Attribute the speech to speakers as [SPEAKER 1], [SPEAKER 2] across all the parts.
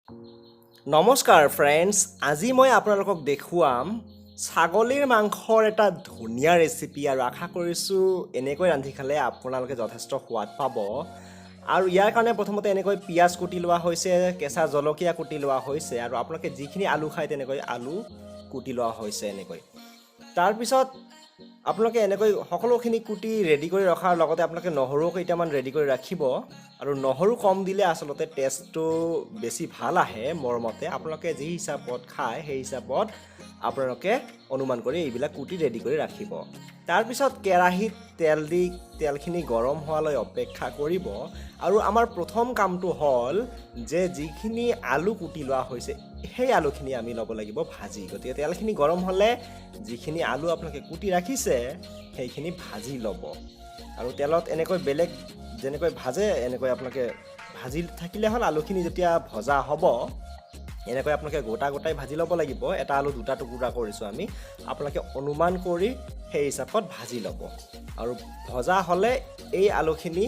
[SPEAKER 1] নমস্কাৰ ফ্ৰেণ্ডছ, আজি মই আপোনালোকক দেখুৱাম ছাগলীৰ মাংসৰ এটা ধুনীয়া ৰেচিপি আৰু আশা কৰিছোঁ এনেকৈ ৰান্ধি খালে আপোনালোকে যথেষ্ট সোৱাদ পাব। আৰু ইয়াৰ কাৰণে প্ৰথমতে এনেকৈ পিঁয়াজ কুটি লোৱা হৈছে, কেঁচা জলকীয়া কুটি লোৱা হৈছে আৰু আপোনালোকে যিখিনি আলু খায় তেনেকৈ আলু কুটি লোৱা হৈছে এনেকৈ। তাৰপিছত আপোনালোকে এনেকৈ সকলোখিনি কুটি ৰেডি কৰি ৰখাৰ লগতে আপোনালোকে নহৰু কেইটামান ৰেডি কৰি ৰাখিব। আৰু নহৰু কম দিলে আচলতে টেষ্টটো বেছি ভাল আহে মোৰ মতে। আপোনালোকে যি হিচাপত খায়, সেই হিচাপত আপোনালোকে অনুমান কৰি এইবিলাক কুটি ৰেডি কৰি ৰাখিব। তাৰপিছত কেৰাহীত তেল দি তেলখিনি গৰম হোৱালৈ অপেক্ষা কৰিব। আৰু আমাৰ প্ৰথম কামটো হ'ল যে যিখিনি আলু কুটি লোৱা হৈছে, সেই আলুখিনি আমি ল'ব লাগিব ভাজি। গতিকে তেলখিনি গৰম হ'লে যিখিনি আলু আপোনালোকে কুটি ৰাখিছে, সেইখিনি ভাজি ল'ব। আৰু তেলত এনেকৈ বেলেগ যেনেকৈ ভাজে, এনেকৈ আপোনালোকে ভাজি থাকিলে হ'ল। আলুখিনি যেতিয়া ভজা হ'ব, এনেকৈ আপোনালোকে গোটা গোটাই ভাজি ল'ব লাগিব। এটা আলু দুটা টুকুৰা কৰিছোঁ আমি। আপোনালোকে অনুমান কৰি সেই হিচাপত ভাজি ল'ব। আৰু ভজা হ'লে এই আলুখিনি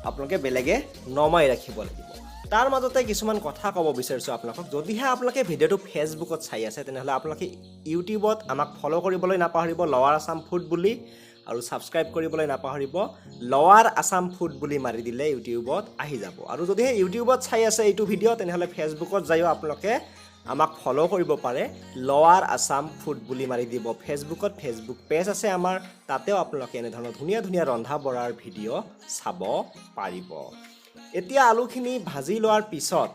[SPEAKER 1] আপোনালোকে বেলেগে নমাই ৰাখিব লাগিব। তাৰ মাজতে কিছুমান কথা ক'ব বিচাৰিছোঁ আপোনালোকক। যদিহে আপোনালোকে ভিডিঅ'টো ফেচবুকত চাই আছে, তেনেহ'লে আপোনালোকে ইউটিউবত আমাক ফ'ল' কৰিবলৈ নাপাহৰিব লৱাৰ আছাম ফুড বুলি আৰু ছাবস্ক্ৰাইব কৰিবলৈ নাপাহৰিব। লৱাৰ আছাম ফুড বুলি মাৰি দিলে ইউটিউবত আহি যাব। আৰু যদিহে ইউটিউবত চাই আছে এইটো ভিডিঅ', তেনেহ'লে ফেচবুকত যায়ো আপোনালোকে আমাক ফ'ল' কৰিব পাৰে। লৱাৰ আছাম ফুড বুলি মাৰি দিব ফেচবুকত। ফেচবুক পেজ আছে আমাৰ, তাতেও আপোনালোকে এনেধৰণৰ ধুনীয়া ধুনীয়া ৰন্ধা বঢ়াৰ ভিডিঅ' চাব পাৰিব। এতিয়া আলুখিনি ভাজি লোৱাৰ পিছত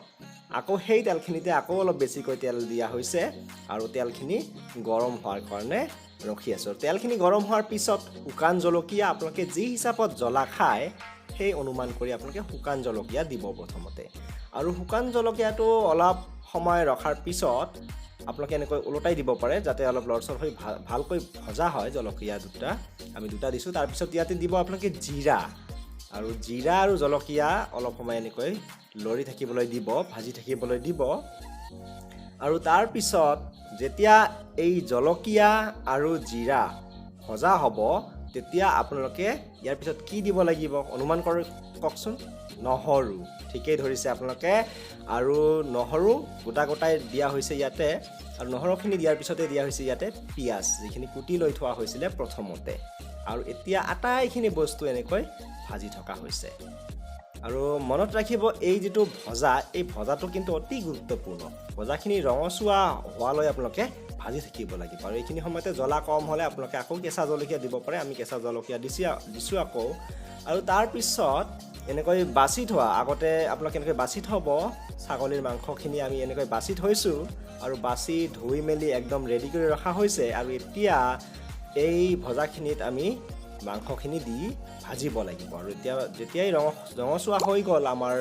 [SPEAKER 1] আকৌ সেই তেলখিনিতে আকৌ অলপ বেছিকৈ তেল দিয়া হৈছে আৰু তেলখিনি গৰম হোৱাৰ কাৰণে ৰখি আছোঁ। তেলখিনি গৰম হোৱাৰ পিছত শুকান জলকীয়া, আপোনালোকে যি হিচাপত জ্বলা খায়, সেই অনুমান কৰি আপোনালোকে শুকান জলকীয়া দিব প্ৰথমতে। আৰু শুকান জলকীয়াটো অলপ সময় ৰখাৰ পিছত আপোনালোকে এনেকৈ ওলটাই দিব পাৰে, যাতে অলপ লৰচৰ হৈ ভালকৈ ভজা হয়। জলকীয়া দুটা আমি দুটা দিছোঁ। তাৰপিছত ইয়াতে দিব আপোনালোকে জিৰা। আৰু জিৰা আৰু জলকীয়া অলপ সময় এনেকৈ লৰি থাকিবলৈ দিব, ভাজি থাকিবলৈ দিব। আৰু তাৰপিছত যেতিয়া এই জলকীয়া আৰু জিৰা ভজা হ'ব, তেতিয়া আপোনালোকে ইয়াৰ পিছত কি দিব লাগিব অনুমান কৰি কওকচোন। নহৰু, ঠিকেই ধৰিছে আপোনালোকে। আৰু নহৰু গোটা গোটাই দিয়া হৈছে ইয়াতে। আৰু নহৰুখিনি দিয়াৰ পিছতে দিয়া হৈছে ইয়াতে পিঁয়াজ, যিখিনি কুটি লৈ থোৱা হৈছিলে প্ৰথমতে। আৰু এতিয়া আটাইখিনি বস্তু এনেকৈ ভাজি থকা হৈছে। আৰু মনত ৰাখিব, এই যিটো ভজা, এই ভজাটো কিন্তু অতি গুৰুত্বপূৰ্ণ। ভজাখিনি ৰঙচুৱা হোৱালৈ আপোনালোকে ভাজি থাকিব লাগিব। আৰু এইখিনি সময়তে জ্বলা কম হ'লে আপোনালোকে আকৌ কেঁচা জলকীয়া দিব পাৰে। আমি কেঁচা জলকীয়া দিছোঁ আকৌ। আৰু তাৰপিছত এনেকৈ বাছি থোৱা, আগতে আপোনালোকে এনেকৈ বাছি থ'ব ছাগলীৰ মাংসখিনি। আমি এনেকৈ বাছি থৈছোঁ আৰু বাছি ধুই মেলি একদম ৰেডি কৰি ৰখা হৈছে। আৰু এতিয়া এই ভজাখিনিত আমি মাংসখিনি দি ভাজিব লাগিব। আৰু এতিয়া যেতিয়াই ৰঙচুৱা হৈ গ'ল, আমাৰ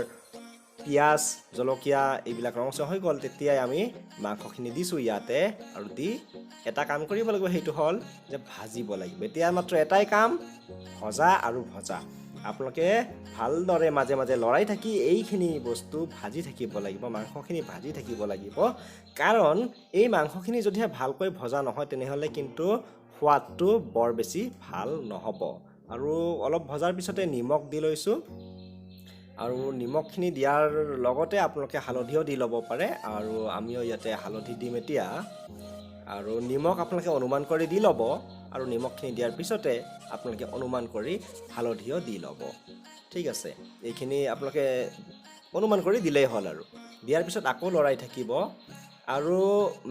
[SPEAKER 1] পিঁয়াজ, জলকীয়া এইবিলাক ৰঙচুৱা হৈ গ'ল, তেতিয়াই আমি মাংসখিনি দিছোঁ ইয়াতে। আৰু দি এটা কাম কৰিব লাগিব, সেইটো হ'ল যে ভাজিব লাগিব। এতিয়া মাত্ৰ এটাই কাম, ভজা আৰু ভজা। আপোনালোকে ভালদৰে মাজে মাজে লৰাই থাকি এইখিনি বস্তু ভাজি থাকিব লাগিব, মাংসখিনি ভাজি থাকিব লাগিব। কাৰণ এই মাংসখিনি যদিহে ভালকৈ ভজা নহয়, তেনেহ'লে কিন্তু সোৱাদটো বৰ বেছি ভাল নহ'ব। আৰু অলপ ভজাৰ পিছতে নিমখ দি লৈছোঁ। আৰু নিমখখিনি দিয়াৰ লগতে আপোনালোকে হালধিও দি ল'ব পাৰে। আৰু আমিও ইয়াতে হালধি দিম এতিয়া। আৰু নিমখ আপোনালোকে অনুমান কৰি দি ল'ব। আৰু নিমখখিনি দিয়াৰ পিছতে আপোনালোকে অনুমান কৰি হালধিও দি ল'ব। ঠিক আছে, এইখিনি আপোনালোকে অনুমান কৰি দিলেই হ'ল। আৰু দিয়াৰ পিছত আকৌ লৰাই থাকিব। আৰু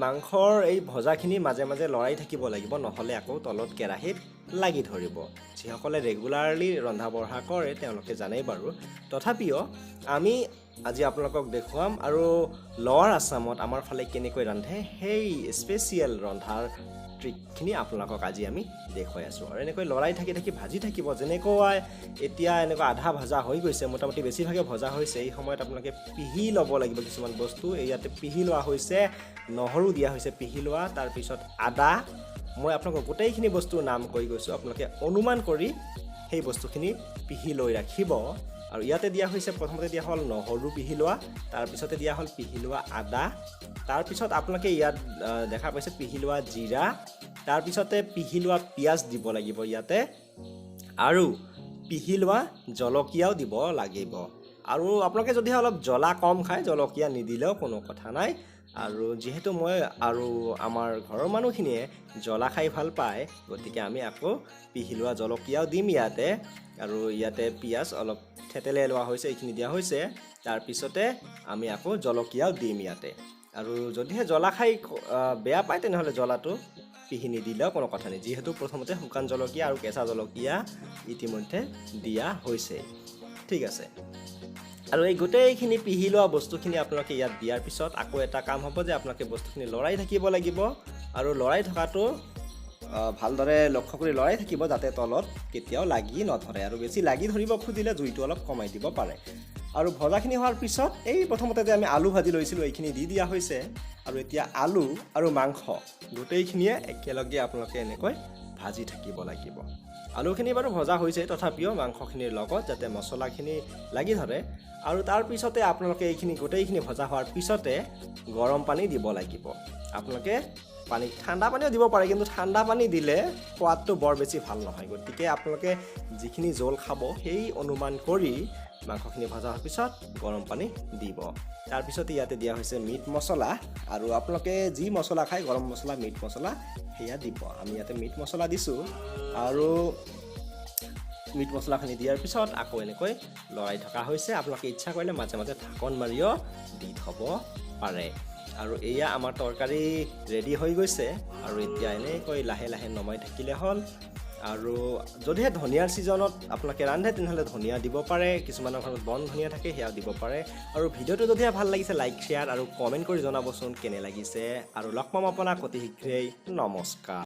[SPEAKER 1] মাংসৰ এই ভজাখিনি মাজে মাজে লৰাই থাকিব লাগিব, নহ'লে আকৌ তলত কেৰাহীত লাগি ধৰিব। যিসকলে ৰেগুলাৰলি ৰন্ধা বঢ়া কৰে, তেওঁলোকে জানেই বাৰু। তথাপিও আমি আজি আপোনালোকক দেখুৱাম আৰু লৱাৰ আছামত আমাৰ ফালে কেনেকৈ ৰান্ধে, সেই স্পেচিয়েল ৰন্ধাৰ ট্ৰিকখিনি আপোনালোকক আজি আমি দেখুৱাই আছোঁ। আৰু এনেকৈ লৰাই থাকি থাকি ভাজি থাকিব। যেনেকুৱা এতিয়া এনেকুৱা আধা ভজা হৈ গৈছে, মোটামুটি বেছিভাগে ভজা হৈছে। এই সময়ত আপোনালোকে পিহি ল'ব লাগিব কিছুমান বস্তু। এই ইয়াতে পিহি লোৱা হৈছে, নহৰু দিয়া হৈছে পিহি লোৱা, তাৰপিছত আদা। মই আপোনালোকক গোটেইখিনি বস্তুৰ নাম কৈ গৈছোঁ, আপোনালোকে অনুমান কৰি সেই বস্তুখিনি পিহি লৈ ৰাখিব। আৰু ইয়াতে দিয়া হৈছে, প্ৰথমতে দিয়া হ'ল নহৰু পিহি লোৱা, তাৰপিছতে দিয়া হ'ল পিহি লোৱা আদা, তাৰপিছত আপোনালোকে ইয়াত দেখা পাইছে পিহি লোৱা জিৰা, তাৰপিছতে পিহি লোৱা পিঁয়াজ দিব লাগিব ইয়াতে আৰু পিহি লোৱা জলকীয়াও দিব লাগিব। আৰু আপোনালোকে যদিহে অলপ জ্বলা কম খায়, জলকীয়া নিদিলেও কোনো কথা নাই। আৰু যিহেতু মই আৰু আমাৰ ঘৰৰ মানুহখিনিয়ে জ্বলা খাই ভাল পায়, গতিকে আমি আকৌ পিহি লোৱা জলকীয়াও দিম ইয়াতে। আৰু ইয়াতে পিঁয়াজ অলপ থেতেলিয়াই লোৱা হৈছে, এইখিনি দিয়া হৈছে। তাৰপিছতে আমি আকৌ জলকীয়াও দিম ইয়াতে। আৰু যদিহে জ্বলা খাই বেয়া পায়, তেনেহ'লে জ্বলাটো পিহি নিদিলেও কোনো কথা নাই, যিহেতু প্ৰথমতে শুকান জলকীয়া আৰু কেঁচা জলকীয়া ইতিমধ্যে দিয়া হৈছে। ঠিক আছে। আৰু এই গোটেইখিনি পিহি লোৱা বস্তুখিনি আপোনালোকে ইয়াত দিয়াৰ পিছত আকৌ এটা কাম হ'ব যে আপোনালোকে বস্তুখিনি লৰাই থাকিব লাগিব। আৰু লৰাই থকাটো ভালদৰে লক্ষ্য কৰি লৰাই থাকিব, যাতে তলত কেতিয়াও লাগি নধৰে। আৰু বেছি লাগি ধৰিব খুজিলে জুইটো অলপ কমাই দিব পাৰে। আৰু ভজাখিনি হোৱাৰ পিছত এই প্ৰথমতে যে আমি আলু ভাজি লৈছিলোঁ, এইখিনি দি দিয়া হৈছে। আৰু এতিয়া আলু আৰু মাংস গোটেইখিনিয়ে একেলগে আপোনালোকে এনেকৈ ভাজি থাকিব লাগিব। আলুখিনি বাৰু ভজা হৈছে, তথাপিও মাংসখিনিৰ লগত যাতে মছলাখিনি লাগি ধৰে। আৰু তাৰপিছতে আপোনালোকে এইখিনি গোটেইখিনি ভজা হোৱাৰ পিছতে গৰম পানী দিব লাগিব। আপোনালোকে পানী, ঠাণ্ডা পানীও দিব পাৰে, কিন্তু ঠাণ্ডা পানী দিলে সোৱাদটো বৰ বেছি ভাল নহয়। গতিকে আপোনালোকে যিখিনি জোল খাব, সেই অনুমান কৰি মাংসখিনি ভজা হোৱাৰ পিছত গৰম পানী দিব। তাৰপিছত ইয়াতে দিয়া হৈছে মিট মছলা। আৰু আপোনালোকে যি মছলা খায়, গৰম মছলা, মিট মছলা, সেয়া দিব। আমি ইয়াতে মিট মছলা দিছোঁ। আৰু মিট মছলাখিনি দিয়াৰ পিছত আকৌ এনেকৈ লৰাই থকা হৈছে। আপোনালোকে ইচ্ছা কৰিলে মাজে মাজে ঢাকন মাৰিও দি থ'ব পাৰে। আৰু এয়া আমাৰ তৰকাৰী ৰেডি হৈ গৈছে। আৰু এতিয়া এনেকৈ লাহে লাহে নমাই থাকিলে হ'ল। আৰু যদিহে ধনিয়াৰ ছিজনত আপোনালোকে ৰান্ধে, তেনেহ'লে ধনিয়া দিব পাৰে। কিছুমানৰ ঘৰত বন ধনিয়া থাকে, সেয়াও দিব পাৰে। আৰু ভিডিঅ'টো যদিহে ভাল লাগিছে, লাইক, শ্বেয়াৰ আৰু কমেণ্ট কৰি জনাবচোন কেনে লাগিছে। আৰু লগ পাম আপোনাক অতি শীঘ্ৰেই। নমস্কাৰ।